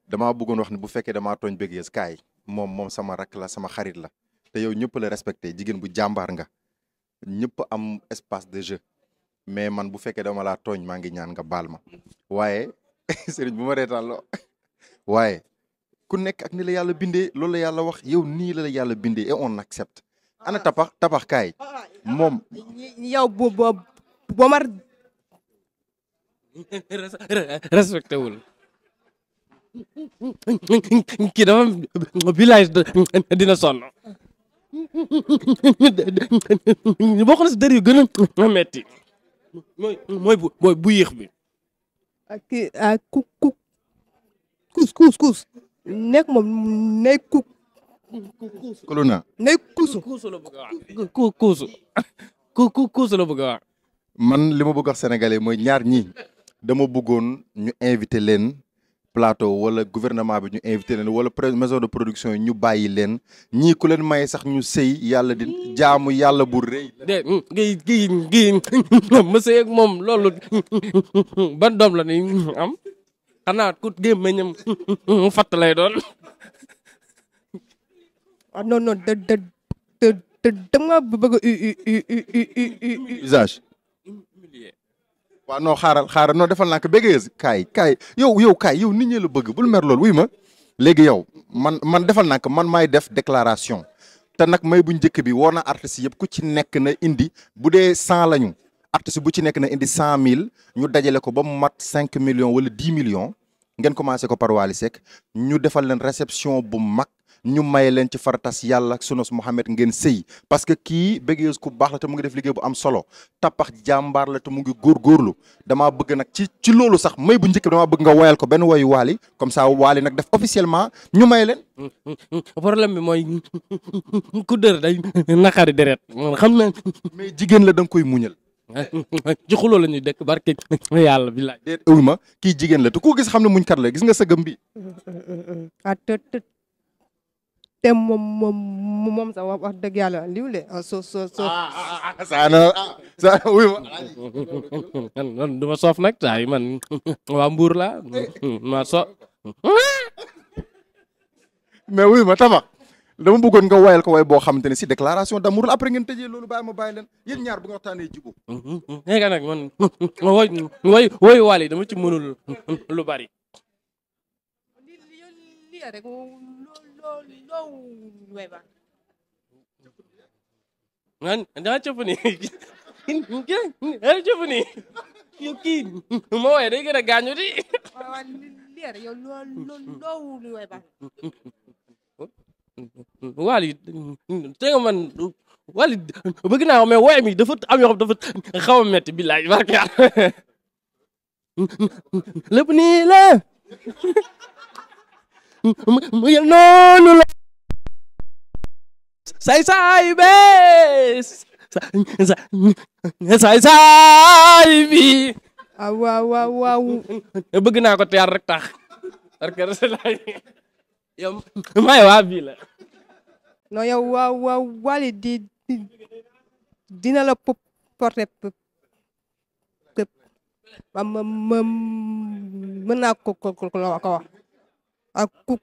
damaa bëggoon wax ne bu fekkee damaa tooñ Big Yoss kaay moom sama rakk la sama xarit la te yow ñëpp la respecté jigéen bu jàmbaar nga ñëpp am espace de jeu mais man bu fekkee dama laa tooñ maa ngi ñaan nga baal ma waaye sëriñ bu ma reetaan loo waaye ku nekk ak ni la yàlla bindee loolu la yàlla wax yow nii la yàlla bindee et on accepte ana tabax kaay moom yow Bomar respecté wul kii dafa village dina sonn bokk na si dër yu gën a metti mooy bu yéex bi ak kuus nekk moom nekk kuluna nekk kuusu la bëgg a wax kuusu la bëgg a wax man li ma bëgg wax sénégalais mooy ñaar ñi dama bëggoon ñu invité leen plateau wala gouvernement bi ñu invité leen wala maison de production yi ñu bàyyi leen ñii ku leen may sax ñu sëy yàlla di jaamu yàlla bu rëy. de gi ma sëy ak moom loolu ban doom la ni am xanaa ku gémmiñam fatt lay doon. ah non non da nga bëgg usage. waaw non xaaral non defal naa ko Big Yoss kaay yow kaay yow nit ñi la bëgg bul mer lool wuy ma léegi yow man defal naa ko man maay def déclaration te nag may bu njëkk bi woo na artistes yëpp ku ci nekk na indi bu dee 100 lañu artiste bu ci nekk na indi 100 000 ñu dajale ko ba mu mat 5 millions wala 10 millions ngeen commencé ko par Wally Seck ñu defal leen réception bu mag ñu maye leen ci faratas yàlla ak sunos Mouhamed ngeen sëy parce que kii Big Yoss ku baax la te mu ngi def liggéey bu am solo tapax jàmbaar la te mu ngi góorgóorlu damaa bëgg nag ci loolu sax may bu njëkk bi damaa bëgg nga woyal ko benn woyu Wally comme ça Wally nag def officiellement ñu may leen. problème bi mooy ku dër day naqari deret xam na. mais jigéen la da nga koy muñal. ci xuloo la ñuy dëkk barke yàlla bi laaj. déet ëw ma kii jigéen la te ku gis xam ne muñkat la gis nga sëgëm bi. te moom sax wax dëgg yàlla liw le saa wuy ma man du ma soof nag saa yi man waa Mbuur la ma so mais wuy ma tabax dama bëggoon nga woyal ko way boo xamante ne si déclaration d'amour la après ngeen tëjee loolu bàyyi ma bàyyi leen yéen ñaar bu nga waxtaanee jibo léegi nag man woy Wally dama ci mënul lu bari man dama cëpp ni cëpp ni yow kii ma wooye day gën a gaañu di Wally te nga man Wally bëgg naa mais wooye mi dafa am yoo xam dafa xaw a metti billaay barke yàlla lépp nii la mu yel noonu la saay bees saay bi waaw bëgg naa ko teyar rek tax parce que yow may waa bii la non yow waaw Wally dina la porter mën naa ko wax ak ku